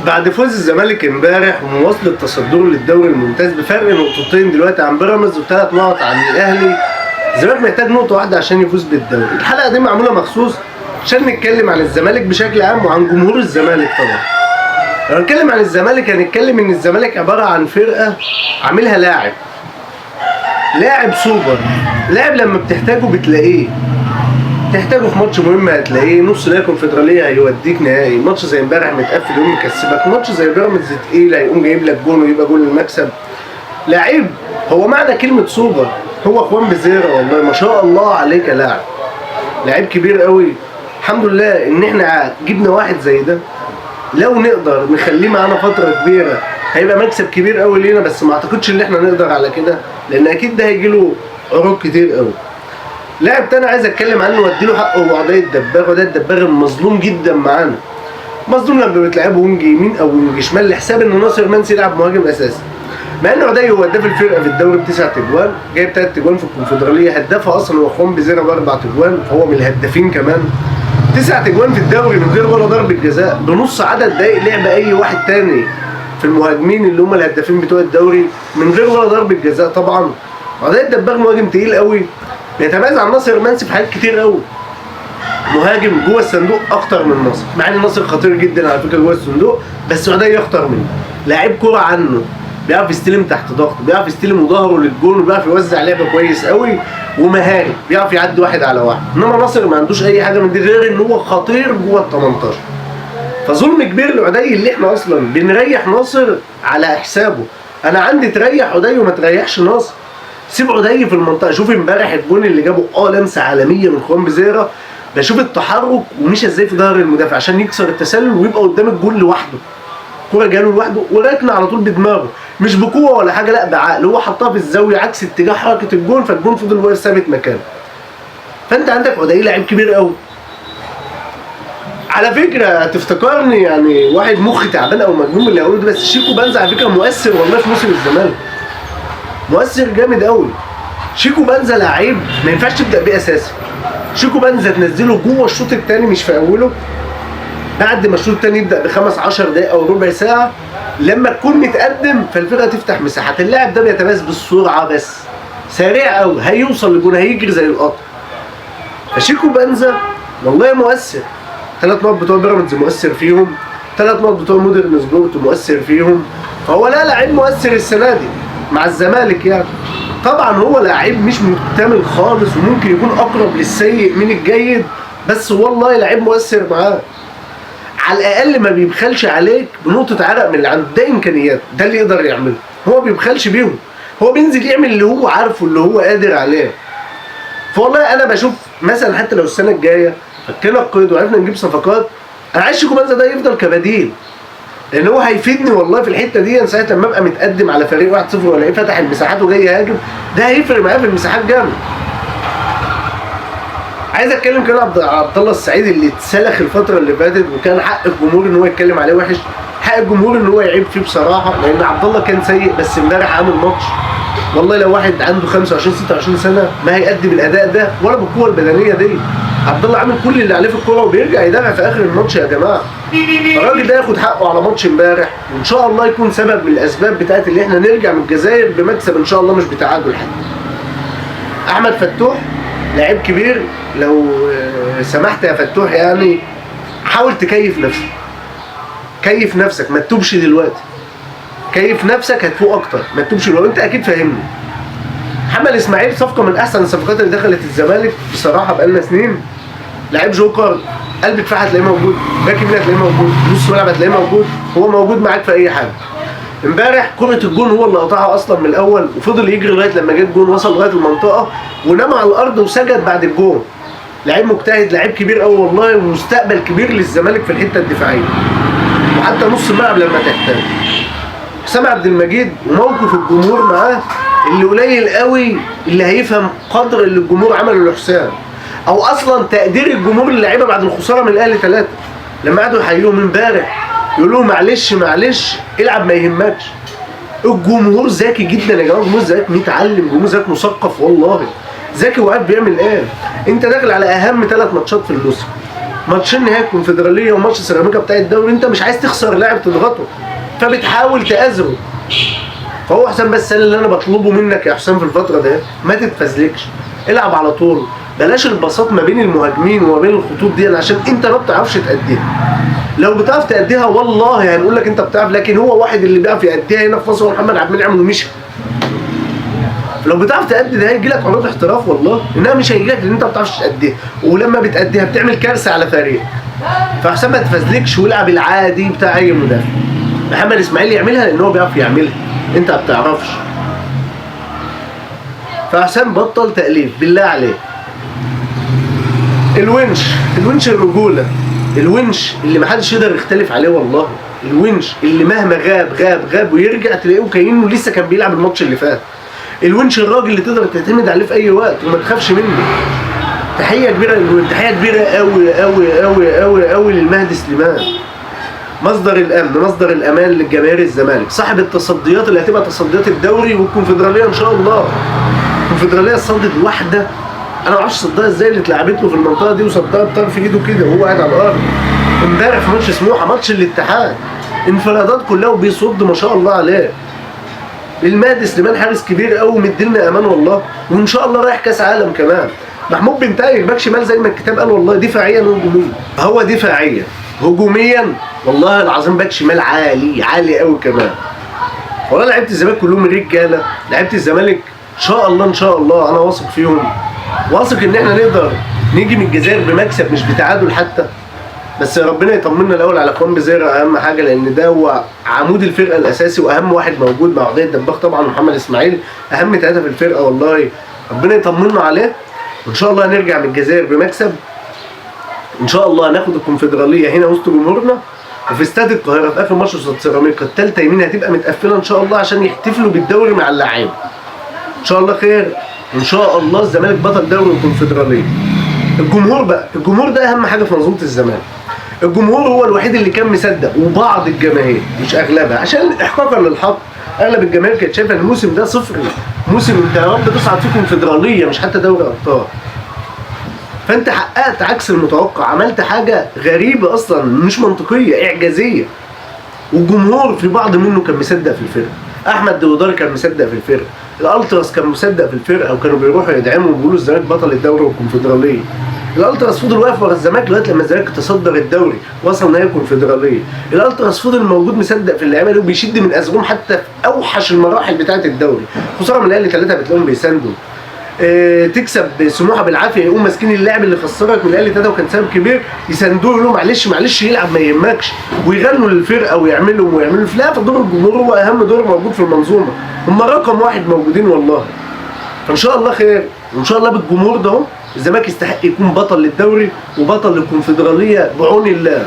بعد فوز الزمالك امبارح ومواصلة تصدره للدوري الممتاز بفرق نقطتين دلوقتي عن بيراميدز وثلاث نقط عن الاهلي، الزمالك محتاج نقطة واحدة عشان يفوز بالدوري. الحلقة دي معمولة مخصوص عشان نتكلم عن الزمالك بشكل عام وعن جمهور الزمالك. طبعا لو هنتكلم عن الزمالك هنتكلم ان الزمالك عبارة عن فرقة عاملها لاعب سوبر، لاعب لما بتحتاجه بتلاقيه، تحتاجه في ماتش مهم هتلاقيه، نص نهائي كونفدراليه هيوديك نهائي، ماتش زي امبارح متقفل يقوم مكسبك، ماتش زي بيراميدز تقيل هيقوم جايب لك جون ويبقى جون المكسب. لعيب هو معنى كلمة سوبر هو خوان بيزيرا، والله ما شاء الله عليك يا لاعب، لعيب كبير قوي. الحمد لله ان احنا جبنا واحد زي ده، لو نقدر نخليه معانا فترة كبيرة هيبقى مكسب كبير قوي لينا، بس ما اعتقدش ان احنا نقدر على كده لان اكيد ده هيجيله عروض كتير قوي. لاعب تاني عايز اتكلم عنه واديله حقه هو عدي الدباغ. عدي الدباغ المظلوم جدا معانا، مظلوم لما بتلعبه wing يمين او wing شمال لحساب ان ناصر منسي يلعب مهاجم اساسي، مع ان عدي هو هداف الفرقة في الدوري بتسع تجوان، جايب 3 تجوان في الكونفدراليه، هدافها اصلا هو خوان بيزيرا باربع تجوان، فهو من الهدافين كمان. 9 تجوان في الدوري من غير ولا ضربه جزاء، بنص عدد دقايق لعب اي واحد تاني في المهاجمين اللي هم الهدافين بتوع الدوري من غير ولا ضربه جزاء. طبعا عدي الدباغ مهاجم تقيل قوي، بيتميز عن ناصر منسي في حاجات كتير قوي، مهاجم جوه الصندوق اخطر من ناصر، مع ان ناصر خطير جدا على فكرة جوه الصندوق، بس عدي اخطر منه، لعيب كرة عنه، بيعرف يستلم تحت ضغط، بيعرف يستلم وظهره للجون، وبيعرف يوزع لعبه كويس قوي، ومهاري، بيعرف يعدي واحد على واحد. انما ناصر ما عندوش اي حاجة من دي غير ان هو خطير جوه ال 18. فظلم كبير لعدي اللي احنا اصلا بنريح ناصر على حسابه. انا عندي تريح عدي وما تريحش ناصر، سيب عدي في المنطقة. شوف امبارح الجون اللي جابه، لمسه عالمية من خوان بيزيرا، بشوف التحرك ومشى ازاي في ظهر المدافع عشان يكسر التسلل ويبقى قدام الجون لوحده، كرة جاله لوحده وركنه على طول بدماغه، مش بقوة ولا حاجة، لا بعقل، هو حطها في الزاوية عكس اتجاه حركة الجون، فالجون فضل واقف ثابت مكانه. فانت عندك عدي لعيب كبير قوي. على فكرة تفتكرني يعني واحد مخي تعبان او مجنون اللي هقوله ده، بس شيكو بنزا على فكرة مؤثر والله في موسم الزمالك، مؤثر جامد قوي. شيكو بنزا لعيب ما ينفعش تبدا بيه اساسي. شيكو بنزا تنزله جوه الشوط الثاني مش في اوله، بعد ما الشوط الثاني يبدا بخمس 10 دقائق او ربع ساعة، لما تكون متقدم فالفرقه تفتح مساحات. اللاعب ده بيتميز بالسرعة بس، سريع قوي، هيوصل للجون، هيجري زي القطر. فشيكو بنزا والله مؤثر. 3 نقط بتوع بيراميدز مؤثر فيهم، 3 نقط بتوع مودرن سبورت مؤثر فيهم، فهو لا لعيب مؤثر السنة دي مع الزمالك يعني. طبعا هو لعيب مش مكتمل خالص وممكن يكون اقرب للسيء من الجيد، بس والله لعيب مؤثر معاه. على الاقل ما بيبخلش عليك بنقطة عرق من اللي عنده، ده امكانياته، ده اللي يقدر يعمله، هو ما بيبخلش بيهم، هو بينزل يعمل اللي هو عارفه اللي هو قادر عليه. فوالله انا بشوف مثلا حتى لو السنة الجاية فكينا القيد وعرفنا نجيب صفقات، انا عايز شيكو بنزا ده يفضل كبديل، لان هو هيفيدني والله في الحتة دي. ساعة لما ابقى متقدم على فريق 1-0 ولا ايه فتح المساحات وجاي يهاجم، ده هيفرق معايا في المساحات جامد. عايز اتكلم كمان عبد الله السعيد اللي اتسلخ الفترة اللي فاتت، وكان حق الجمهور ان هو يتكلم عليه وحش، حق الجمهور ان هو يعيب فيه بصراحة، لان عبد الله كان سيء، بس امبارح عامل ماتش والله لو واحد عنده 25 26 سنة ما هيقدم الاداء ده ولا بالقوة البدنية دي. عبد الله عامل كل اللي عليه في الكورة وبيرجع يدافع في اخر الماتش يا جماعة. الراجل ده ياخد حقه على ماتش امبارح، وان شاء الله يكون سبب من الاسباب بتاعت اللي احنا نرجع من الجزائر بمكسب ان شاء الله، مش بتعادل حتى. احمد فتوح لعيب كبير، لو سمحت يا فتوح يعني حاول تكيف نفسك، كيف نفسك، ما تتوبش دلوقتي، كيف نفسك هتفوق اكتر، ما تتوبش دلوقتي، انت اكيد فاهمني. محمد اسماعيل صفقة من احسن الصفقات اللي دخلت الزمالك بصراحة بقالنا سنين، لعيب جوكر، قلب دفاع هتلاقيه موجود، باك يمين هتلاقيه موجود، نص ملعب هتلاقيه موجود، هو موجود معاك في اي حاجة. امبارح كرة الجون هو اللي قطعها اصلا من الاول، وفضل يجري لغاية لما جه الجون، وصل لغاية المنطقة ونام على الارض وسجد بعد الجون. لعيب مجتهد، لعيب كبير قوي والله، ومستقبل كبير للزمالك في الحتة الدفاعية وحتى نص الملعب لما تحتاج. حسام عبد المجيد وموقف الجمهور معاه اللي قليل قوي اللي هيفهم قدر اللي الجمهور عمله لحسام، او اصلا تقدير الجمهور للعيبة بعد الخسارة من الاهلي 3، لما قعدوا يحيوهم امبارح يقولوا معلش معلش العب ما يهمكش. الجمهور ذكي جدا يا جماعة، الجمهور ذكي متعلم، الجمهور ذكي مثقف والله، ذكي وعارف بيعمل ايه. انت داخل على اهم 3 ماتشات في الموسم، ماتشين نهائي الكونفدراليه وماتش سيراميكا بتاع الدوري، انت مش عايز تخسر لاعب تضغطه، فبتحاول تأزره. فهو حسام بس اللي انا بطلبه منك يا حسام في الفترة ده، ما تتفزلكش، العب على طول، بلاش البساط ما بين المهاجمين وما بين الخطوط دي، عشان انت ما بتعرفش تأديها. لو بتعرف تأديها والله هنقول لك انت بتعرف، لكن هو واحد اللي بيعرف يأديها هنا في مصر هو محمد عبد المنعم ومشي. لو بتعرف تأدي ده هيجي لك عروض احتراف والله، انها مش هيجي لك لان انت ما بتعرفش تأديها، ولما بتأديها بتعمل كارثة على فريق. فحسام ما تفزلكش والعب العادي بتاع اي مدافع. محمد اسماعيل يعملها لان هو بيعرف يعملها، انت ما بتعرفش. فحسام بطل تأليف بالله عليك. الونش، الونش الرجولة، الونش اللي محدش يقدر يختلف عليه والله، الونش اللي مهما غاب غاب غاب ويرجع تلاقيه كأنه لسه كان بيلعب الماتش اللي فات. الونش الراجل اللي تقدر تعتمد عليه في اي وقت وما تخافش منه. تحية كبيرة للونش، تحية كبيرة قوي قوي قوي قوي قوي للمهدي سليمان، مصدر الامن، مصدر الامان للجماهير الزمالك، صاحب التصديات اللي هتبقى تصديات الدوري والكونفدراليه ان شاء الله. الكونفدراليه صدت واحدة انا ما اعرفش صدها ازاي، اللي اتلعبت له في المنطقة دي وصدها بطرف ايده كده وهو قاعد على الارض. امبارح في ماتش سموحه، ماتش الاتحاد، انفرادات كلها وبيصد ما شاء الله عليه. المهدي سليمان حارس كبير قوي مديلنا امان والله، وان شاء الله رايح كاس عالم كمان. محمود بنتايج باك شمال زي ما الكتاب قال والله، دفاعيا وهجوميا، هو دفاعيا هجوميا والله العظيم باك شمال عالي عالي قوي كمان. والله لعيبة الزمالك كلهم رجاله، لعيبة الزمالك ان شاء الله ان شاء الله انا واثق فيهم، واثق ان احنا نقدر نيجي من الجزائر بمكسب مش بتعادل حتى. بس ربنا يطمنا الاول على كوان بيزيرا اهم حاجة، لان ده هو عمود الفرقة الاساسي واهم واحد موجود مع عضيه الدباغ طبعا ومحمد اسماعيل، اهم ثلاثة في الفرقة والله. ربنا يطمنا عليه وان شاء الله هنرجع من الجزائر بمكسب، ان شاء الله هناخد الكونفدراليه هنا وسط جمهورنا وفي استاد القاهرة في اخر ماتش قصاد سيراميكا الثالثة يمين هتبقى متقفله ان شاء الله عشان يحتفلوا بالدوري مع اللعيبة. ان شاء الله خير، ان شاء الله الزمالك بطل دوري الكونفدراليه. الجمهور بقى، الجمهور ده اهم حاجة في منظومة الزمالك. الجمهور هو الوحيد اللي كان مصدق، وبعض الجماهير مش اغلبها، عشان احقاقا للحق اغلب الجماهير كانت شايفه ان الموسم ده صفر، موسم انت يا رب تصعد فيه كونفدراليه مش حتى دوري ابطال. فانت حققت عكس المتوقع، عملت حاجة غريبة اصلا مش منطقية، اعجازيه. والجمهور في بعض منه كان مصدق في الفرقة، احمد دودار كان مصدق في الفرقة، الالتراس كان مصدق في الفرقة، وكانوا بيروحوا يدعموا وبيقولوا الزمالك بطل الدوري والكونفدراليه. الالتراس فضل واقف ورا الزمالك لغاية لما الزمالك تصدر الدوري وصل نهائي الكونفدراليه. الالتراس فضل موجود مصدق في اللعيبة دي وبيشد من ازرهم حتى في اوحش المراحل بتاعه الدوري. خسارة من الاهلي 3 بتلاقيهم بيساندوا. تكسب سموحه بالعافية يقوم ماسكين اللاعب اللي خسرك من الاهلي 3 وكان سبب كبير يساندوه يقولوا معلش معلش يلعب ما يهمكش، ويغنوا للفرقة ويعملوا لا. فدور الجمهور هو اهم دور موجود في المنظومة، هم رقم واحد موجودين والله. فان شاء الله خير، وان شاء الله بالجمهور ده الزمالك يستحق يكون بطل للدوري وبطل للكونفدراليه بعون الله.